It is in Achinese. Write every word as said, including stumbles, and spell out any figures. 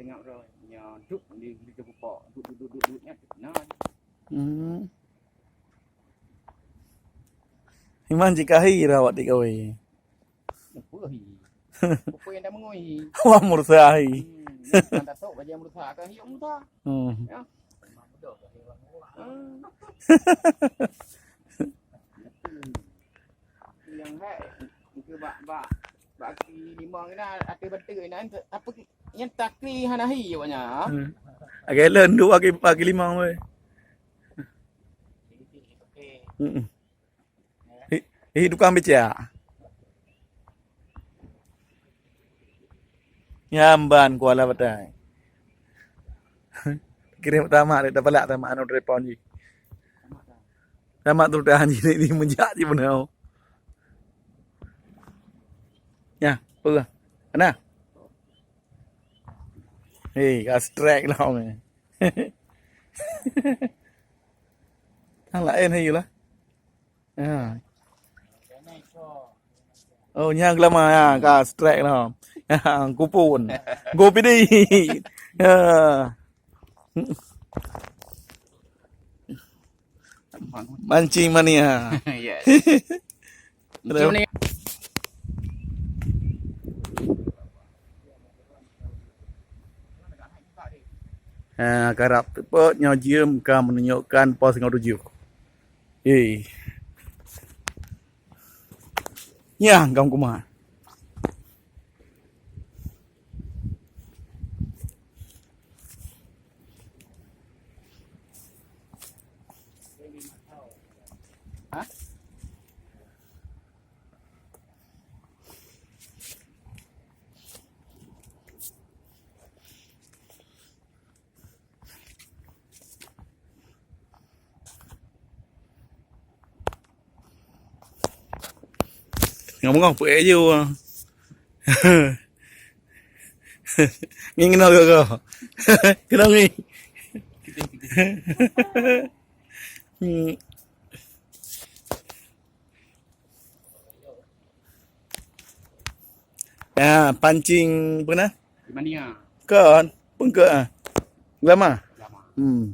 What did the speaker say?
Tengok bro, nyoe duk di, di pupuk. Duk, duk, duk, duk, duk, nyoe. Nah. Hmm. Iman jikahi rawat di kawai. Apa hi? Apa yang dah mengui hi? Wah, mursa hi. Hmm, kan tak tahu baju mursa kan hi mursa. Hmm. Ya. Hmm. Yang hai, ke bak, bak, bak kaki lima kena, atau betul kena, apa ki-, yang takli hana hi awaknya. Hmm. Agak lenduk bagi, bagi lima weh. Hmm. Hi, hi tukang becak. Nyamban kuala batai. Kirim tamak dek tapalak tamak anu telepon ji. Tamak tu tahan ji ni, ni menjak ji beunau. Ya, peugah. Ana. Hei, ka strike lah ni. Yang lain hai lah. Ha. Oh, nyang gelama ya, ka strike lah. Ha, kupon. Go pidi. Ha. Mancing mania. Yes. Terus. Mancing mania. Ha, karab teupot nyoe jeuem ka menunjukkan pos singoh tujoh. Hei. Nyah gam kuma. Ngomong apa aja orang. Ngi kena ke kau? Kena ngi. Hmm. Ya, pancing apa kena? Di mana? Kon, pengke ah. Lama. Lama. Hmm.